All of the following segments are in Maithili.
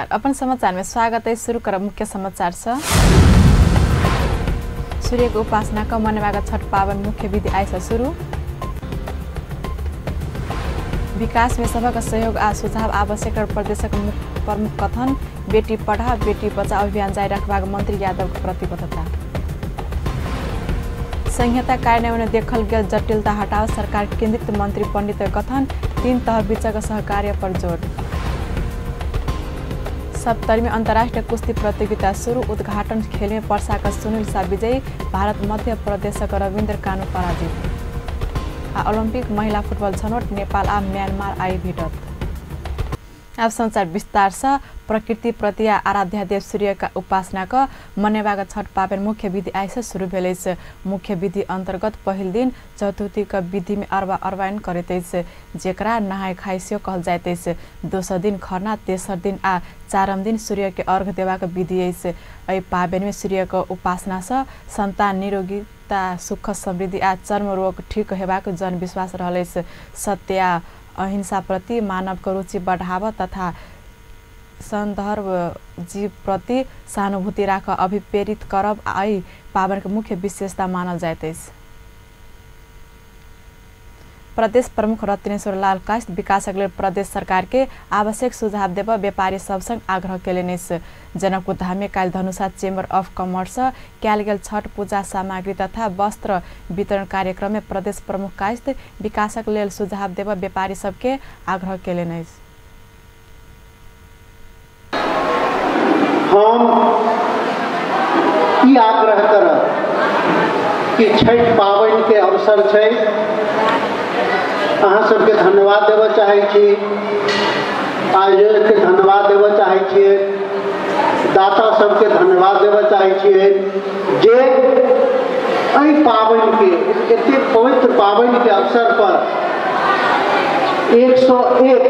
नमस्कार, अपन समाचार में स्वागत है। शुरू करब मुख्य समाचार से। सूर्य के उपासना क मनेबाक छठ पावन मुख्य विधि आइ से शुरू। विकास में सबक सहयोग आ सुझाव आवश्यक प्रदेशक प्रमुख कथन। बेटी पढ़ा बेटी बचाओ अभियान जारी रखबाक मंत्री यादव के प्रतिबद्धता। संहिता कार्यान्वयन में देखल गेल जटिलता हटाओ सरकार केंद्रित मंत्री पंडित कथन। तीन तह बीचक सहकार्य पर जोर। सप्तरी में अंतर्राष्ट्रीय कुश्ती प्रतियोगिता शुरू। उद्घाटन खेल में पर्सा का सुनील शाह विजयी, भारत मध्य प्रदेश का रविन्द्र कानू पराजित। आ ओलंपिक महिला फुटबॉल छनौट नेपाल आ म्यांमार आई भेटत। अब संसार विस्तार से। प्रकृति प्रति आराध्य देव सूर्य का उपासना क मनेबाक छठ पावन मुख्य विधि आइ से शुरू भेल अछि। मुख्य विधि अंतर्गत पहिल दिन चतुर्थी क विधि में अरबा अरबाइन करैत अछि, जेकरा नहाय खाय सेहो कहल जाइत अछि। दोसर दिन खरना, तेसर दिन आ चारम दिन सूर्य के अर्घ देबाक विधि अछि। एहि पावन में सूर्य क उपासना से संतान निरोगिता, सुख समृद्धि आ चर्म रोग ठीक हेबाक जनविश्वास रहल अछि। सत्य आ अहिंसा प्रति मानव के रुचि बढ़ाव तथा संदर्भ जीव प्रति सहानुभूति राख अभिप्रेरित करब एहि पावन के मुख्य विशेषता मानल जाइत अछि। प्रदेश प्रमुख रत्नेश्वर लाल कास्त विकासक लेल प्रदेश सरकार के आवश्यक सुझाव देब व्यापारी सब संग आग्रह केलनि अछि। जनकपुर धाम में काल्हि धनुषा चेम्बर ऑफ कॉमर्स कयल गेल छठ पूजा सामग्री तथा वस्त्र वितरण कार्यक्रम में प्रदेश प्रमुख कास्त विकासक लेल सुझाव देब व्यापारी सबके आग्रह केलनि अछि। हम ई आग्रह करब कि छठ पाबनि के अवसर छै, अहाँ सबके धन्यवाद देबऽ चाहै छी, आयोजक के धन्यवाद देबऽ चाहै छियै, दाता सबके धन्यवाद देबऽ चाहै छियै जे एहि पाबनि के एतेक पवित्र पाबनि के अवसर पर 101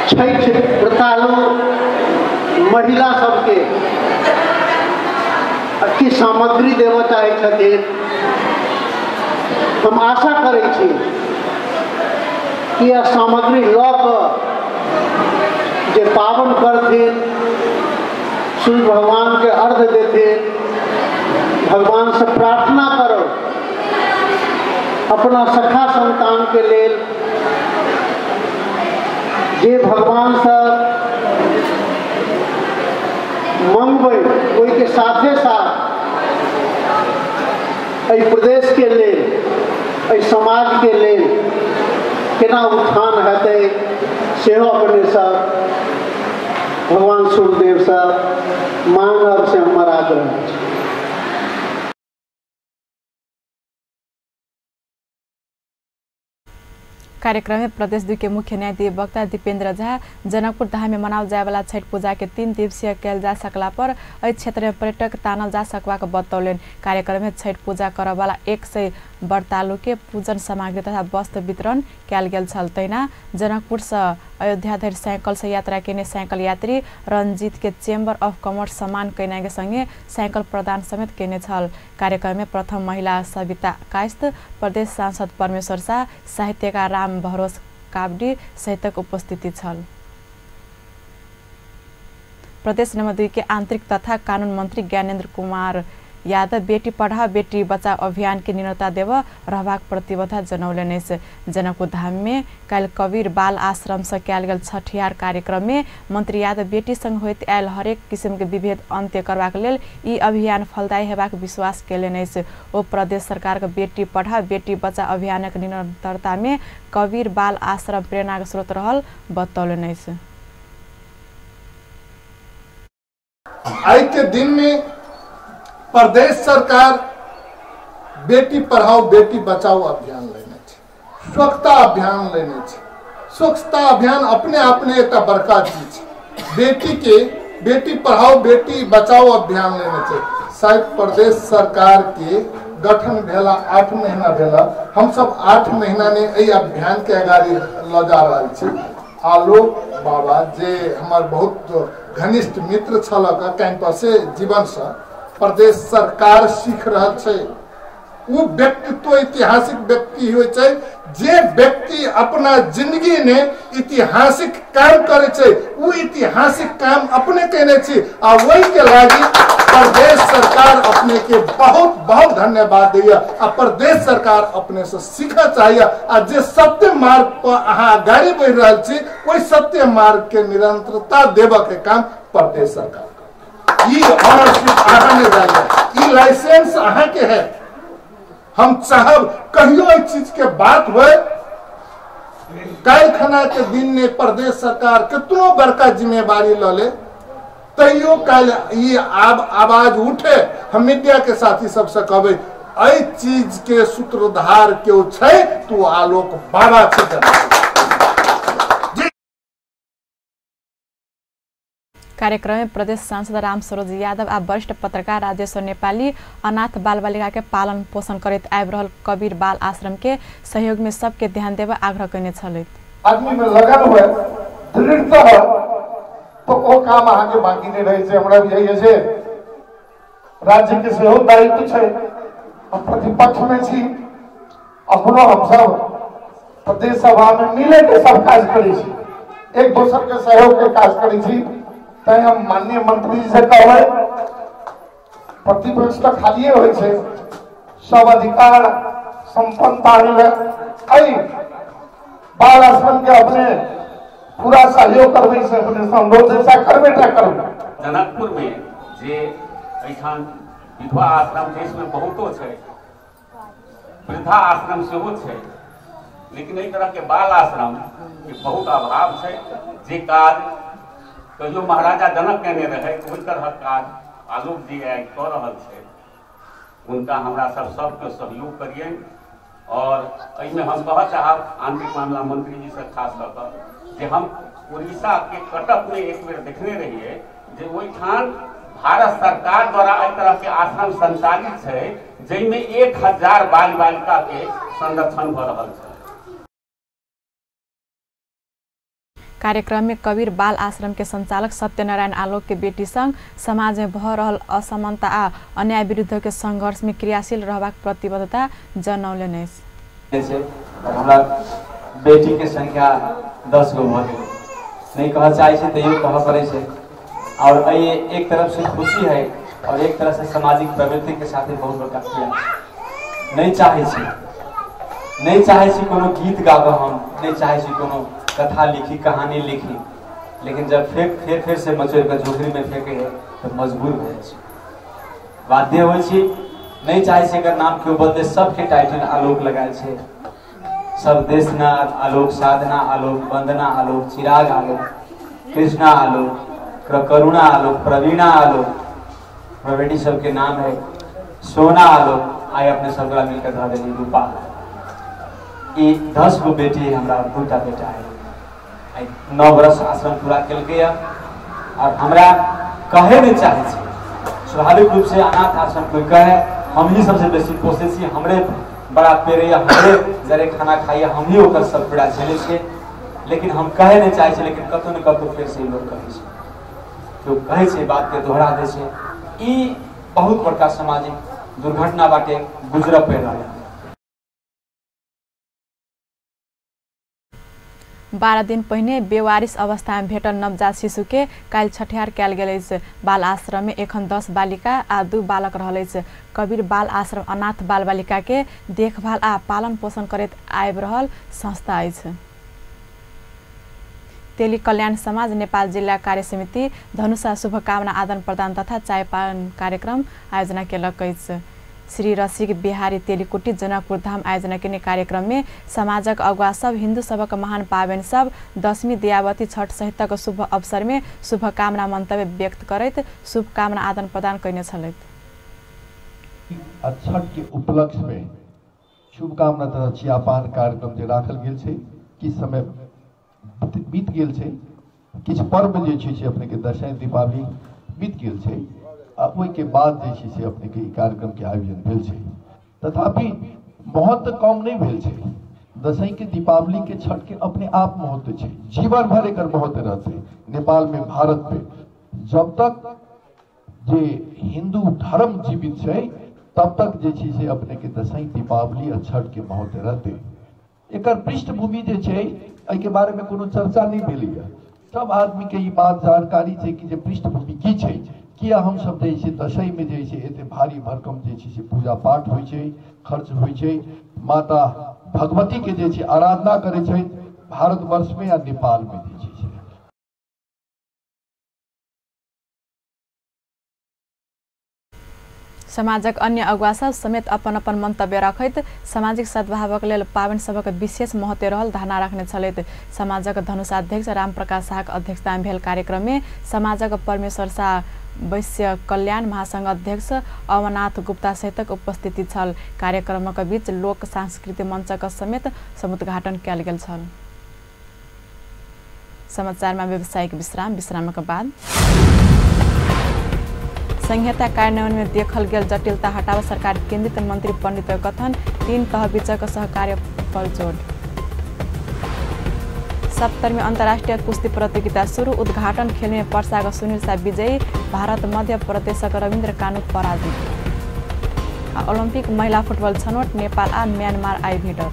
छठि व्रतालु महिला सबके की सामग्री देबऽ चाहै छथिन। हम आशा करै छी कि यह सामग्री लऽ कऽ जे पावन करथिन, सूर्य भगवान के अर्घ देथिन, भगवान से प्रार्थना करो अपना सखा संतान के लेल, जे भगवान से मंगबै ओहिके साथे साथ एहि प्रदेश के लेल, एहि समाज के लेल केना उत्थान हेतै सेहो अपने सब भगवान सूर्यदेव से मांगब से हमर आग्रह अछि। कार्यक्रम में प्रदेश 2 के मुख्य न्यायाधीश वक्ता दीपेंद्र झा जनकपुर धाम में मनाओल जाय वाला छठ पूजा के 3 दिवसीय कयल जा सकला पर एहि क्षेत्र में पर्यटक तानल जा सकबाक बतौलनि। कार्यक्रम में छठ पूजा करऽ वाला 100 व्रतालु के पूजन सामग्री तथा वस्त्र वितरण कयल गेल छल। तहिना जनकपुर से अयोध्या धरि साइकिल से यात्रा केने साइकिल यात्री रंजीत के चेम्बर ऑफ कॉमर्स सम्मान केनाइ के संगे साइकिल प्रदान समेत केने छल। कार्यक्रम में प्रथम महिला सविता कायस्थ, प्रदेश सांसद परमेश्वर शाह, साहित्यकार राम भरोस कावडी सहितक उपस्थिति छल। प्रदेश नंबर 2 के आंतरिक तथा कानून मंत्री ज्ञानेन्द्र कुमार यादव बेटी पढ़ाओ बेटी बचाओ अभियान के निरंतरता देव रहबाक प्रतिबद्धता जनौलनि अछि। जनकपुर धाम में काल्हि कबीर बाल आश्रम से कयल गेल छठिहार कार्यक्रम में मंत्री यादव बेटी संग होइत आयल हरेक किसिम के विभेद अंत्य करबाक लेल ई अभियान फलदायी हेबाक विश्वास केलनि अछि। ओ प्रदेश सरकार के बेटी पढ़ाओ बेटी बचाओ अभियानक निरंतरता में कबीर बाल आश्रम प्रेरणाक स्रोत रहल बतौलनि अछि। आइ के दिन में प्रदेश सरकार बेटी पढ़ाओ बेटी बचाओ अभियान लेने छै, स्वच्छता अभियान लेने छै। स्वच्छता अभियान अपने आप में एक बड़का चीज छै। बेटी के बेटी पढ़ाओ बेटी बचाओ अभियान लेने छै। शायद प्रदेश सरकार के गठन भेला 8 महीना भेला, हम सब 8 महीना ने एहि अभियान के अगाड़ी ल जा रहा छी। आलोक बाबा जे हमार बहुत घनिष्ठ मित्र छलक कैंपसे जीवन से प्रदेश सरकार सीख रहल छै, वो व्यक्तित्व ऐतिहासिक व्यक्ति होइ छै जे व्यक्ति अपना जिंदगी ने ऐतिहासिक काम करे छै। वो ऐतिहासिक काम अपने केने छी आ वही के लागी प्रदेश सरकार अपने के बहुत बहुत धन्यवाद दैया आ प्रदेश सरकार अपने से सीखा चाहिए आ जे सत्य मार्ग पर अहाँ अगाडि बढ़ि रहल छी ओहि सत्य मार्ग के निरंतरता देबऽ के काम प्रदेश सरकार करतै। ई ऑनरशिप अहाँ नहि जाइए, ई लाइसेंस अहाँ के है। हम चाहब कहियो एहि चीज के बात होए, काल्हि के दिन ने प्रदेश सरकार कितनो बड़का जिम्मेवारी ल ले तैयो काल्हि ई आब आवाज उठे। हम मीडिया के साथी सबसे कहबै एहि चीज के सूत्रधार केओ छै तो आलोक बाबा छै। कार्यक्रम में प्रदेश सांसद राम सरोज यादव आ वरिष्ठ पत्रकार राजेश्वर नेपाली अनाथ बाल बालिका के पालन पोषण करैत आबि रहल कबीर बाल आश्रम के सहयोग में सबके ध्यान देबऽ आग्रह कयने छलथि। आदमी में लगन हुए, दृढ़ता हो तो ओ काम अहाँ के बाकी नहीं रहे छै। हमरा बुझाइए जे राज्य के सेहो दायित्व छै, हम प्रतिपक्ष में छी, अपनो हमसब प्रदेश सभा में मिले के सब काज करै छी, एक दोसर के सहयोग के काज करै छी। तैं हम माननीय मंत्री जी से कहबै प्रतिपक्ष तो खालिए होइ छै, सब अधिकार संपन्नता एहि बाल आश्रम के अपने पूरा सहयोग करबै से अपने अनुरोध ऐसा करबे टा करबै। जनकपुर में जे एहिठाम विधवा आश्रम देश में बहुतो छै, वृद्धा आश्रम सेहो छै, लेकिन एहि तरह के बाल आश्रम के बहुत अभाव छै। जे काज कहियो महाराजा जनक केने रहे ओहि तरह काज आलोक जी आइ कऽ रहल छै। उनका हमरा सब सबके सहयोग करियनि और एहिमे हम कहऽ चाहब आंतरिक मामला मंत्री जी से खास कऽ कऽ जे हम उड़ीसा के कटक में एक बेर देखने रहिए जे ओहिठाम भारत सरकार द्वारा एहि तरह के आश्रम संचालित छै जाहिमे 1000 बाल बालिका के संरक्षण भऽ रहल छै। कार्यक्रम में कबीर बाल आश्रम के संचालक सत्यनारायण आलोक के बेटी संग समाज में भऽ रहल असमानता आ अन्याय विरुद्ध के संघर्ष में क्रियाशील रहबाक प्रतिबद्धता जनौलनि अछि। हमरा बेटी के संख्या 10 गो भऽ गेल, नहीं कह चाहे छै तैयो कह पड़ै छै। और ये एक तरफ से खुशी है और एक तरह से सामाजिक प्रवृत्ति के साथ बहुत बड़का क्रिया। नहीं चाहे छी, नहीं चाहे छी कोनो गीत गाबऽ, हम नहीं चाहे छी कोनो कथा लिखी, कहानी लिखी, लेकिन जब फेर फेर से मचोड़ के झोकरी में फेंके है तो मजबूर हो जाइ छी, बाध्य होइ छी। नहीं चाहे छी एकर नाम केओ बदले, सबके टाइटल आलोक लगायल छै, सब देशना आलोक, साधना आलोक, वंदना आलोक, चिराग आलोक, कृष्णा आलोक, करुणा आलोक, प्रवीणा आलोक, प्रवीणी सबके नाम है, सोना आलोक, आइ अपने सब मिलकर धऽ देली रूपा। ई 10 गो बेटी है हमरा, 2टा बेटा है। 9 बरस आश्रम पूरा केलकै और हमरा कहे नहीं चाहे छी। स्वाभाविक रूप से अनाथ आश्रम कोई कहे, हम ही सबसे बेसी पोसै छी, हमरे बड़ा पेड़े, हमरे जरे खाना खाइए, हम ही ओकर सब पीड़ा झेलै छियै, लेकिन हम कहे नहीं चाहे छी। लेकिन कतौ ने कतौ फेर से लोग कहै छै, केओ कहै छै बात के दोहरा दै छै। ई बहुत बड़का सामाजिक दुर्घटना बाटे गुजरऽ पड़ि रहल है। 12 दिन पहिने बेवारिस अवस्था में भेटल नवजात शिशु के काल्हि छठिहार कयल गेल अछि। बाल आश्रम में एखन 10 बालिका आ 2 बालक रहल अछि। कबीर बाल आश्रम अनाथ बाल बालिका के देखभाल आ पालन पोषण करैत आबि रहल संस्था अछि। तेली कल्याण समाज नेपाल जिल्ला कार्य समिति धनुषा शुभकामना आदान प्रदान तथा चायपान कार्यक्रम आयोजना केलक अछि। श्री रसिक बिहारी तेलीकुटी जनकपुर धाम आयोजना केने कार्यक्रम में समाजक अगुवा सब हिन्दू सबक महान पाबनि सब दशमी, दियावती, छठ सहितक शुभ अवसर में शुभकामना मंतव्य व्यक्त करैत शुभकामना आदान प्रदान कयने छलथि। छठ के उपलक्ष्य में शुभकामना तथा चियापान कार्यक्रम जे राखल गेल छै, किछु समय बीत गेल छै, किछु पर्व जे छै से अपने के दशैं, दीपावली बीत गेल छै आ ओहिके बाद जे छै से अपने के ई कार्यक्रम के आयोजन भेल छै। तथापि महत्व कम नहीं भेल छै। दशैं के, दीपावली के, छठ के अपने आप महत्व छै, जीवन भर एकर महत्व रहतै नेपाल में, भारत में। जब तक जे हिंदू धर्म जीवित छै तब तक जे छै से अपने के दसैँ दीपावली आ छठ के महत्व रहतै। एकर पृष्ठभूमि जे छै एहिके बारे में कोनो चर्चा नहीं भेलैया। सब आदमी के ई बात जानकारी छै कि जे पृष्ठभूमि की छै, किया हम सब जे छै दसैँ में जे छै एते भारी भरकम जे छै से पूजा पाठ होइ छै, खर्च होइ छै, माता भगवती के जे छै आराधना करै छै भारतवर्ष में या नेपाल में जे छै। समाजक अन्य अगुवा सब समेत अपन अपन मंतव्य रखैत सामाजिक सद्भावक लेल पाबनि सभक विशेष महत्व रहल धारणा रखने छलथि। समाजक धनुषाध्यक्ष रामप्रकाश शाहक अध्यक्षता में भेल कार्यक्रम में समाजक परमेश्वर शाह, वैश्य कल्याण महासंघ अध्यक्ष अवनाथ गुप्ता सहितक उपस्थिति छल। कार्यक्रमक बीच लोक सांस्कृतिक मंचक समेत समुद्घाटन कयल गेल छल। समाचार में व्यावसायिक विश्राम, विश्रामक बाद संहिता कार्यान्वयन में देखल गेल जटिलता हटाव सरकार केंद्रित मंत्री पंडित कथन, 3 तह बीचक सहकार्य पर जोर। 70वीं अंतर्राष्ट्रीय कुश्ती प्रतियोगिता शुरू, उद्घाटन खेल में पर्साक सुनील शाह विजयी, भारत मध्य प्रदेशक रविन्द्र कानू पराजित। ओलंपिक महिला फुटबॉल छनौट, नेपाल आ म्यांमार आई भिडत।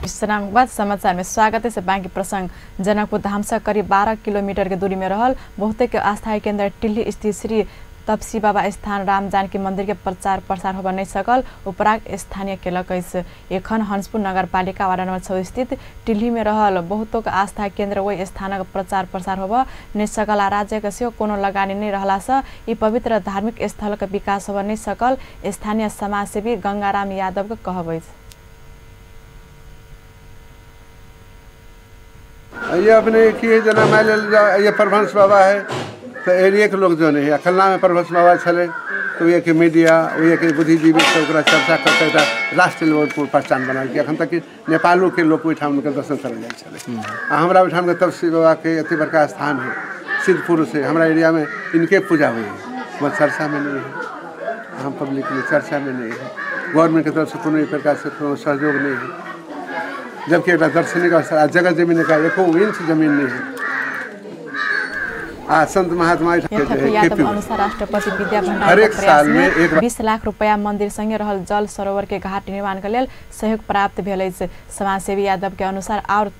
विश्राम के बाद समाचार में स्वागत है। बाँकी प्रसंग जनकपुर धाम से करीब 12 किलोमीटर के दूरी में रहल बहुते अस्थायी केंद्र टिल्ली स्थित श्री तपसी बाबा स्थान राम जानकी मंदिर के प्रचार प्रसार होबा नहीं सकल उपराग स्थानीय केलक अछि। एखन हंसपुर नगरपालिका वार्ड नंबर 6 स्थित टिल्ही में रहल बहुतों आस्था केंद्र ओहि स्थानक प्रचार प्रसार होबा नहीं सकल आ राज्य के सेहो कोनो लगानी नहीं रहला से ई पवित्र धार्मिक स्थल के विकास होबा नहीं सकल स्थानीय समाजसेवी गंगाराम यादव के कहब अछि। ये अपने की जना मान ये परमहंस बाबा है तो एरिया के लोग जो नहीं है खलना में परमहंस बाबा छले तो ये के मीडिया ये के बुद्धिजीवी सब ओकरा चर्चा करते राष्ट्र लेवल पर पहचान बना के अखन तक नेपालो के लोग ओहिठाम के दर्शन करे जाए छले। आ हमरा ओहिठाम के तपस्वी बाबा के अति बड़का स्थान है, सिद्ध पुरुष है, हमरा एरिया में इनके पूजा हुई है, वह चर्चा में नहीं है, हम पब्लिक में चर्चा में नहीं है, गवर्नमेंट के तरफ से कोनो प्रकार से कोनो सहयोग नहीं है, जबकि एक दर्शनीय स्थल जगह जमीन का एको इंच जमीन नहीं है। संत महात्मा अनुसार राष्ट्रपति विद्या भण्डारी साल में 20 लाख रुपया मंदिर संगे रहल जल सरोवर के घाट निर्माण के लेल सहयोग प्राप्त भेल अछि। समाजसेवी यादव के अनुसार और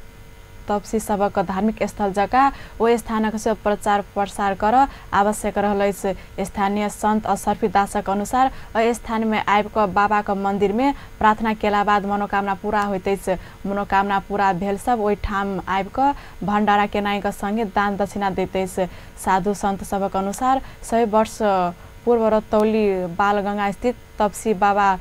तपसी सबक धार्मिक स्थल जका ओहि स्थानक से प्रचार प्रसार कर आवश्यक रहल अछि। स्थानीय संत असर्फी दासक अनुसार एहि स्थान में आबि कऽ बाबा के मंदिर में प्रार्थना केला बाद मनोकामना पूरा होइत अछि। मनोकामना पूरा भेल सब ओहिठाम आबि कऽ भंडारा केनाइ के संगे दान दक्षिणा दैत अछि। साधु संत सबक अनुसार 100 वर्ष पूर्व रतौली बालगंगा स्थित तपसी बाबा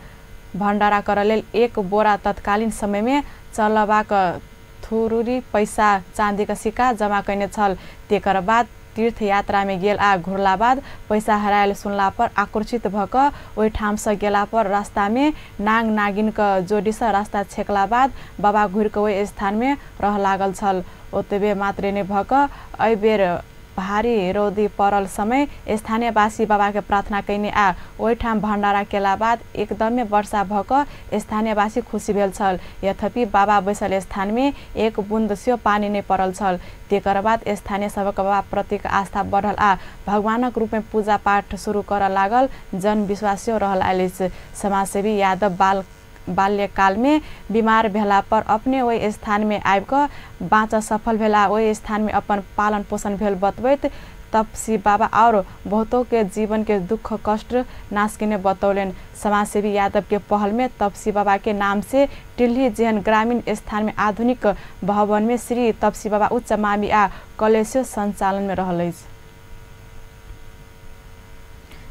भंडारा कर लेल 1 बोरा तत्कालीन समय में चलबाक थुरुरी पैसा चांदी के सिक्का जमा कयने छल। तेकर बाद तीर्थ यात्रा में गेल आ घुरला बाद पैसा हरायल सुनला पर आक्रोशित भ क ओहिठाम से गेला पर रास्ता में नाग नागिन के जोड़ी से रास्ता छेकला बाद बाबा घुर के ओहि स्थान में रह लागल छल। ओतबे मात्रे ने भ क एहि बेर भारी रौदी पड़ल समय स्थानीयवासी बाबा के प्रार्थना कयने आ ओहिठाम भंडारा केला बाद एकदमे वर्षा भ क स्थानीयवासी खुशी भेल छल। यद्यपि बाबा बैसल स्थान में एक बूंद सेहो पानी नहीं पड़ल छल। तेकर बाद स्थानीय सबक बाबा प्रतिक आस्था बढ़ल आ भगवानक रूप में पूजा पाठ शुरू कर लागल जनविश्वास सेहो रहल आयल अछि। समाजसेवी यादव बाल्यकाल में बीमार भेला पर अपने ओहि स्थान में आबि कऽ बाँच सफल भेला ओहि स्थान में अपन पालन पोषण भेल बतबैत तपसी बाबा और बहुतों के जीवन के दुख कष्ट नाश केने बतौलनि। समाजसेवी यादव के पहल में तपसी बाबा के नाम से टिल्ही जेहन ग्रामीण स्थान में आधुनिक भवन में श्री तपसी बाबा उच्च मामी आ कॉलेज संचालन में रहल अछि।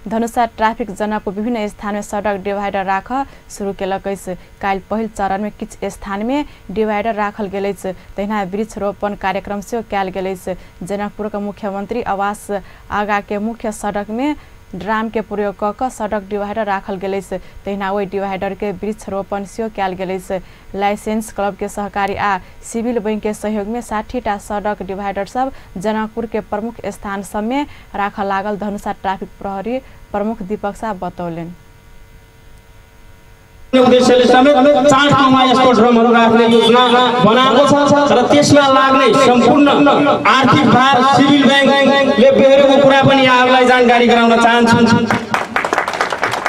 धनुषा ट्राफिक जनकपुर विभिन्न स्थान में सड़क डिवाइडर राख शुरू केलक अछि। काल्हि पहिल चरण में किछु स्थान में डिवाइडर राखल गेल अछि। तहिना वृक्षरोपण कार्यक्रम सेहो कयल गेल अछि। जनकपुर के मुख्यमंत्री आवास आगा के मुख्य सड़क में ड्राम के प्रयोग क क सड़क डिवाइडर राखल गेल अछि। तहिना ओहि डिवाइडर के वृक्षरोपण सेहो कयल गेल अछि। लाइसेंस क्लब के सहकारी आ सिविल बैंक के सहयोग में 60टा सड़क डिवाइडर सब जनकपुर के प्रमुख स्थान सब में राखल लागल धनुषा ट्राफिक प्रहरी प्रमुख दीपक शाह बतौलनि। उद्देश्यले समेत 4 ठाउँमा यस्तो ड्रमहरू राख्ने योजना बनाएको छ र त्यसमा लाग्ने सम्पूर्ण आर्थिक भार सिभिल ब्याङ्कले बेहोरेको कुरा पनि यहाँहरूलाई जानकारी गराउन चाहन्छु।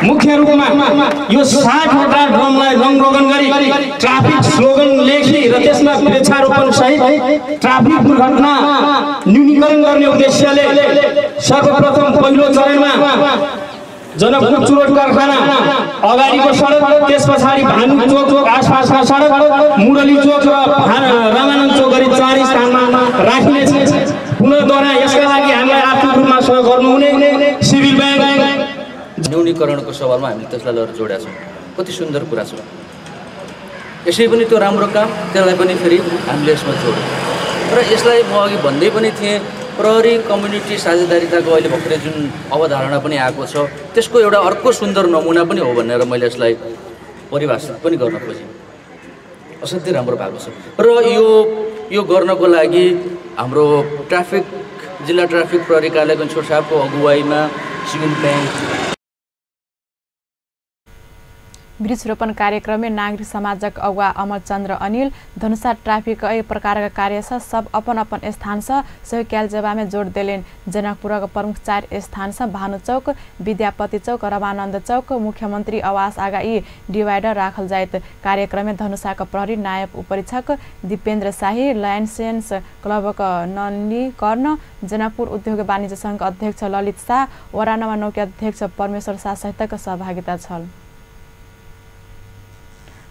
मुख्य रूपमा यो 60 वटा ड्रमलाई रङरोगन गरी ट्राफिक स्लोगन लेखी र त्यसमा वृक्षारोपण सहित ट्राफिक दुर्घटना न्यूनीकरण गर्ने उद्देश्यले सर्वप्रथम पहिलो चरणमा जनकपुर चुरोट कारखाना अगाडिको सडक, त्यस पछाडि भानु चोक आसपासका सडक, मुरली चोक र रामानन्द चोक गरी 4 स्थानमा राखिनेछ। पुनर्द्वारा यसका लागि हामीलाई आर्थिक रूपमा सहयोग गर्नुहुने सिभिल ब्याङ्क न्यूनीकरणको सवालमा हामीले त्यसलाई लगेर जोडेका छौँ। कति सुन्दर कुरा छ। यसै पनि त्यो राम्रो काम, त्यसलाई पनि फेरि हामीले यसमा जोड्यौँ। र यसलाई म अघि भन्दै पनि थिएँ, प्रहरी कम्युनिटी साझेदारिताको अहिले भर्खरै जुन अवधारणा पनि आएको छ त्यसको एउटा अर्को सुन्दर नमुना पनि हो भनेर मैले यसलाई परिभाषित पनि गर्न खोजेँ। असाध्यै राम्रो भएको छ। र यो गर्नको लागि हाम्रो ट्राफिक जिल्ला ट्राफिक प्रहरी कार्यालय गणेश्वर साहबको अगुवाईमा सिभिल ब्याङ्क वृक्षरोपण कार्यक्रम में नागरिक समाजक अगुवा अमरचन्द्र अनिल धनुषा ट्राफिक एहि प्रकारक कार्य से सब अपन अपन स्थान से सहयोग कयल जेबा में जोड़ देलनि। जनकपुरक प्रमुख 4 स्थान से भानु चौक, विद्यापति चौक, रमानंद चौक, मुख्यमंत्री आवास आगा ई डिवाइडर राखल जायत। कार्यक्रम में धनुषाक प्रहरी नायब उपरीक्षक दीपेन्द्र शाही, लायन्स क्लबक नलनी कर्ण, जनकपुर उद्योग वाणिज्य संघ अध्यक्ष ललित शाह, वडा नम्बर 9 के अध्यक्ष परमेश्वर शाह सहितक सहभागिता छल।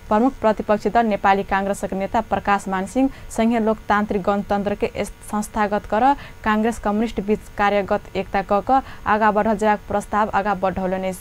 प्रमुख प्रतिपक्षी दल नेपाली कांग्रेसक नेता प्रकाश मानसिंह संघीय लोकतान्त्रिक गणतन्त्र के संस्थागत कर कांग्रेस कम्युनिस्ट बीच कार्यगत एकता क आगा बढ़ल जेबाक प्रस्ताव आगा बढ़ौलनि।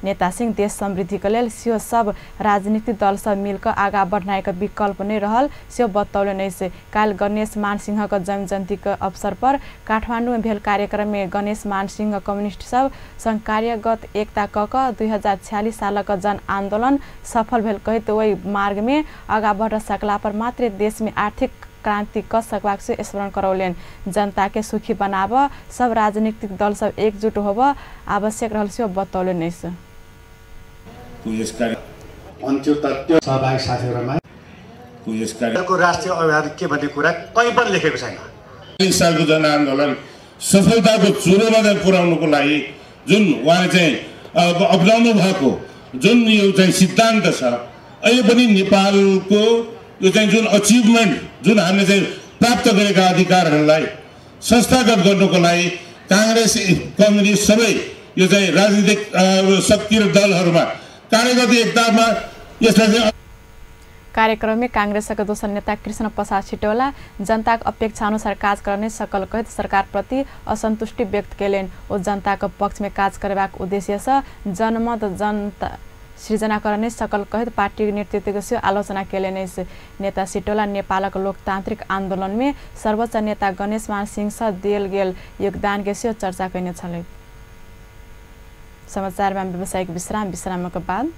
नेता सिंह देश समृद्धिक लेल सेहो सब राजनीतिक दल सब मिलकर आगा बढ़नाइक विकल्प नहि रहल सेहो बतौलनि। काल्हि गणेश मानसिंहक जन्म जयन्तीक अवसर पर काठमाडौँ में भेल कार्यक्रम में गणेश मानसिंह कम्युनिस्ट सब संग कार्यगत एकता क 2046 सालक जन आन्दोलन सफल भेल कहैत ओहि मार्ग में आगा बढ़ सकला पर मात्र देश में आर्थिक क्रांति क सकबाक से स्मरण करौलनि। जनता के सुखी बनाब सब राजनीतिक दल सब एकजुट होब आवश्यक रहल सेहो बतौलनि। राष्ट्रिय अभियान के भन्ने कुरा कहीँ पनि लेखेको छैन। 3 सालको जनआन्दोलन सफलताको चुरोमा पुर्याउनुको लागि जुन उहाँले चाहिँ अपनाउनु भएको जुन यो चाहिँ सिद्धान्त छ, अहिले पनि नेपालको यो चाहिँ जुन अचिभमेन्ट जुन हामीले चाहिँ प्राप्त गरेका अधिकारहरूलाई संस्थागत गर्नुको लागि काङ्ग्रेस कम्युनिस्ट सबै यो चाहिँ राजनीतिक शक्ति र दलहरूमा कार्यगत एकतामा यसलाई चाहिँ कार्यक्रम में कांग्रेसक दोसर नेता कृष्ण प्रसाद छिटौला जनताक अपेक्षा अनुसार काज करने सकल कहैत सरकार प्रति असंतुष्टि व्यक्त केलनि। ओ जनताक पक्ष में काज करबाक उद्देश्य से जनमत जनता सृजना करने सकल कहैत पार्टी नेतृत्व के आलोचना केलनि। नेता सिटौला नेपालक लोकतांत्रिक आंदोलन में सर्वोच्च नेता गणेश मान सिंह से देल गेल योगदान के सेहो चर्चा कयने छलथि। समाचार में व्यावसायिक विश्राम, विश्रामक बाद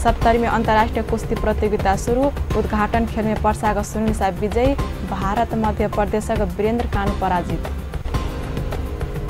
सप्तरी में अंतर्राष्ट्रीय कुश्ती प्रतियोगिता शुरू। उद्घाटन खेल में पर्साक सुनील शाह विजयी, भारत मध्य प्रदेशक वीरेन्द्र कानु पराजित।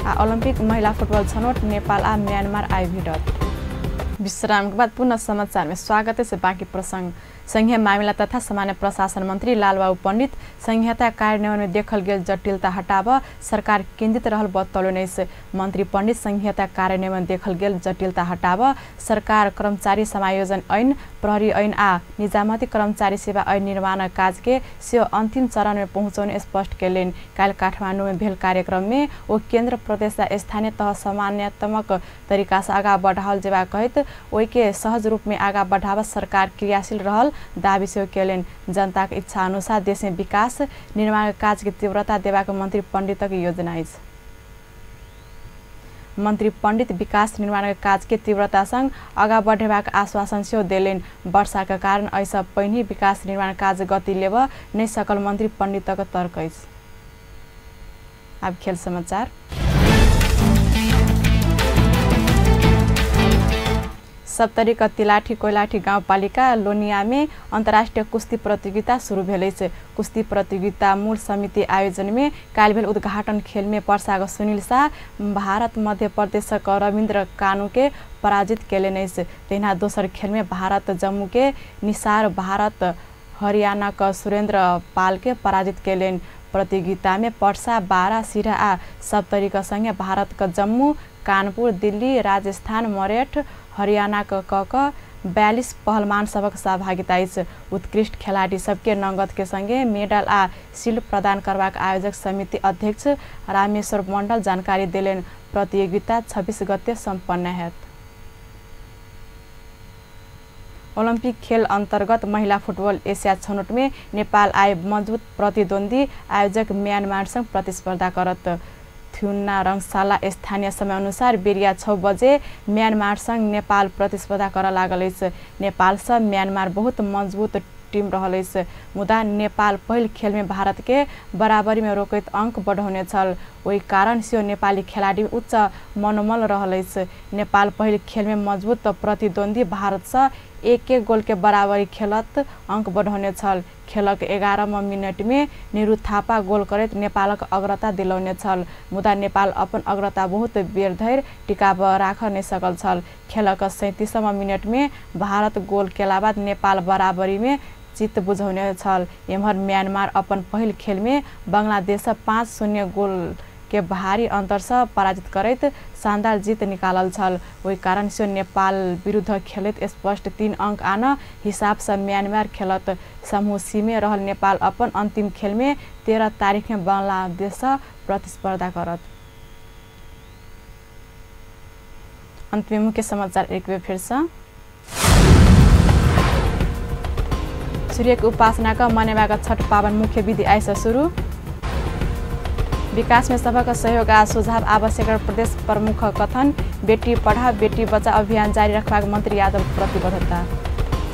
आ ओलंपिक महिला फुटबल छनौट नेपाल आ म्यांमार आई भिडत। विश्राम के बाद पुनः समाचार में स्वागत है। बाकी प्रसंग संघीय मामिला तथा सामान्य प्रशासन मंत्री लालबाबू पंडित संहिता कार्यान्वयन में देखल गेल जटिलता हटाब सरकार केंद्रित रहल बतौलनि। मंत्री पंडित संहिता कार्यान्वयन देखल गेल जटिलता हटाब सरकार कर्मचारी समायोजन ऐन, प्रहरी ऐन आ निजामती कर्मचारी सेवा ऐन निर्माण काज के सेहो अंतिम चरण में पहुँचौने स्पष्ट केलनि। काल्हि काठमाडौँ में भेल कार्यक्रम में ओ केंद्र प्रदेश आ स्थानीय तह समान्यतात्मक तरीका से आगा बढ़ाओल जेबाक कहैत ओहि के सहज रूप में आगा बढ़ाब सरकार क्रियाशील रहल दावी सेहो केलनि। जनताक इच्छा अनुसार देश में विकास निर्माण काज के तीव्रता देबाक मंत्री पंडितक योजना अछि। मंत्री पंडित विकास निर्माण काज के तीव्रता संग आगा बढ़ेबाक आश्वासन सेहो देलनि। वर्षाक कारण एहिसँ पहिने विकास निर्माण काज गति लेब नहि सकल मंत्री पंडितक तर्क अछि। आब खेल समाचार। सप्तरीक तिलाठी कोइलाठी गाउँपालिका लोनिया में अंतर्राष्ट्रीय कुश्ती प्रतियोगिता शुरू भेल अछि। कुश्ती प्रतियोगिता मूल समिति आयोजन में काल्हि भेल उद्घाटन खेल में पर्साक सुनील शाह भारत मध्य प्रदेशक रविन्द्र कानू के पराजित केलनि अछि। तहिना दोसर खेल में भारत जम्मू के निसार भारत हरियाणाक सुरेन्द्र पाल के पराजित केलनि। प्रतियोगिता में पर्सा, बारा, सिरा आ सप्तरीक संगे भारतक जम्मू, कानपुर, दिल्ली, राजस्थान, मरेठ, हरियाणाक क 42 पहलवान सबक सहभागिता अछि। उत्कृष्ट खेलाड़ी सबके नगद के संगे मेडल आ शील्ड प्रदान करबाक आयोजक समिति अध्यक्ष रामेश्वर मंडल जानकारी देलनि। प्रतियोगिता 26 गते सम्पन्न हैत। ओलम्पिक खेल अंतर्गत महिला फुटबॉल एशिया छनौट में नेपाल आइ मजबूत प्रतिद्वंदी आयोजक म्यांमारसँग प्रतिस्पर्धा करत। थ्युन्ना रंगशाला स्थानीय समय अनुसार बेरिया 6 बजे म्यांमारसँग नेपाल प्रतिस्पर्धा कर लागल अछि। नेपालसँ म्यांमार बहुत मजबूत टीम रहल अछि, मुदा नेपाल पहिल खेल में भारत के बराबरी में रोकैत अंक बढ़ौने छल। ओहि कारण सेहो नेपाली खेलाड़ी उच्च मनोबल रहल अछि। नेपाल पहिल खेल में मजबूत प्रतिद्वंदी भारतसँ 1-1 गोल के बराबरी खेलत अंक बढ़ौने छल। खेलक 11 मिनट में नीरू थापा गोल करैत नेपालक अग्रता दिलौने छल, मुदा नेपाल अपन अग्रता बहुत बेर धरि टिकाब राख नहि सकल छल। खेलक 37 मिनट में भारत गोल केला बाद नेपाल बराबरी में चित्त बुझौने छल। एम्हर म्यांमार अपन पहिल खेल में बांग्लादेश 5-0 गोल के भारी अंतर से पराजित करैत शानदार जीत निकालल छल। ओहि कारण से नेपाल विरुद्ध खेलैत स्पष्ट 3 अंक आन हिसाब से म्यांमार खेलत। समूह सी में रहल नेपाल अपन अंतिम खेल में 13 तारीख में बांग्लादेश प्रतिस्पर्धा करत। अंत में मुख्य समाचार एक बेर फिर से। सूर्य के उपासना का मनेबाक छठ पावन मुख्य विधि आइ से शुरू। विकास में सबक सहयोग आ सुझाव आवश्यक प्रदेश प्रमुख कथन। बेटी पढ़ाओ बेटी बचाओ अभियान जारी रखबाक मंत्री यादव प्रतिबद्धता।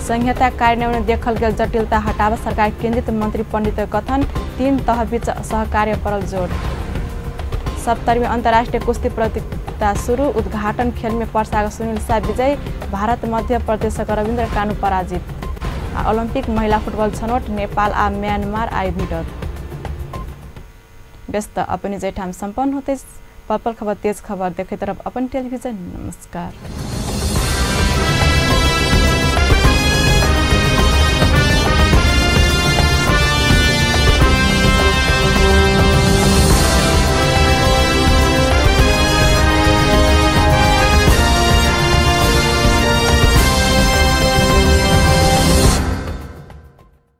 संहिता कार्यान्वयन देखल गेल जटिलता हटाब सरकार केंद्रित मंत्री पंडित कथन। 3 तह बीच सहकार्य परल जोड़। 70वीं अंतर्राष्ट्रीय कुश्ती प्रतियोगिता शुरू। उद्घाटन खेल में पर्साक सुनील शाह विजयी, भारत मध्य प्रदेशक रविन्द्र कानू पराजित। आ ओलम्पिक महिला फुटबॉल छनौट नेपाल आ म्यांमार आइ भिडत। व्यस्त अपने जैठाम सम्पन्न होते पल पल खबर तेज खबर देखैत रहब अपन टेलिभिजन। नमस्कार।